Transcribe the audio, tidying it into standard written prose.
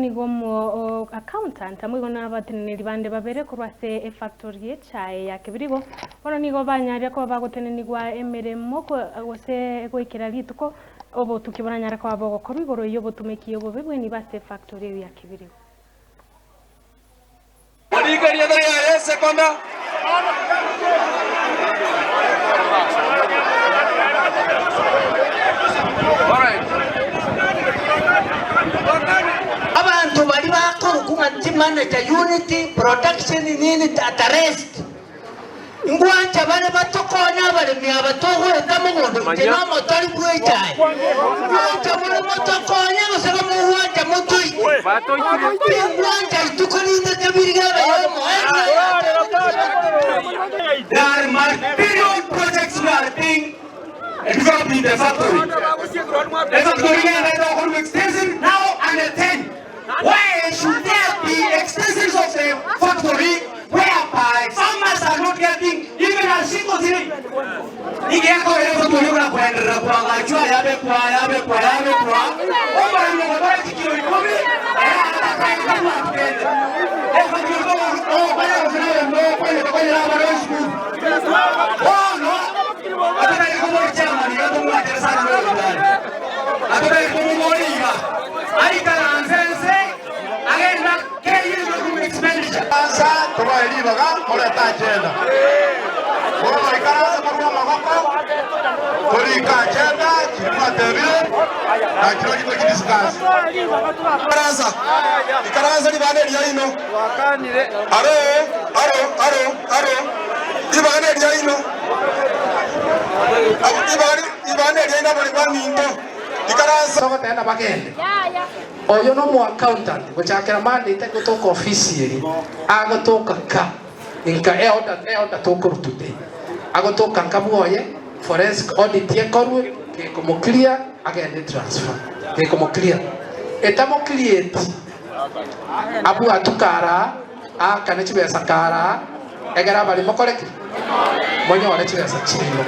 nigo omo accountant amo igo nabateneneri bande babere korwa ase efactory y'echae ya Kebirigo bono nigo banyarire koba bagotenenigwa emeremo gose goikera rituko obotuki boranyare koba bogokorwa igoro y'obotumeki obobe bw'enibo ase efactory eyio ya Kebirigo. Orike erieta riaye sekonda. Abanto baria bakorokwa ng'a chimanager unit, production nini at arrest. Ngwancha bare batokonye abaremi aba togoeta mogondo inche nomotori bw'echae. Ngwancha more motokonye gose mogwancha motoite. Tingwancha rituko rinde kabiri gebe y'omoerio There are multi-billion projects we are being developed in the factory. The factory yagenda okorwa extension now and 10. Why should there be extensions of the factory whereby farmers are not getting even a single shilling? Igekorera efactory okorakoenderera koagachwa yabekwa yabekwa yabekwa omoremi ogotwara chikiro ikomi ere atakaete bwantu kende. Efactory ogokora gose nabaremi bagokonya bakonyera abana be esukuru. Bono atotari kobori chairman iga tomwanchera sana noyoritari. Atotari komobori iga. Aikaranse ense, agenda keyie room expenditure. Ikaransa tobae ribaga morete agenda. Bono ikaransa morue amagoko, torike agenda chiria mwatebire, na chirochio tochidiscuss. Ikaransa, ikaransa ribaga neriaino. Aro, aro, aro, aro, ribaga neriaino. Ribaga, ribaga neriaino abare baminto. Ikaransa. Togoteba bagende. Oyo nomoaccountant gochakera Monday tari gotoka ofisi eria, agotoka ka inka eorder eorder tokorwa today. Agotoka nka bwoye forensic audit ekorwe gekomoclear agende transfer gekomoclear. Etamocleareti abwatwe karaa aakane chibesa karaa egere abarimo kore ki? Monyore chibesa chiaino.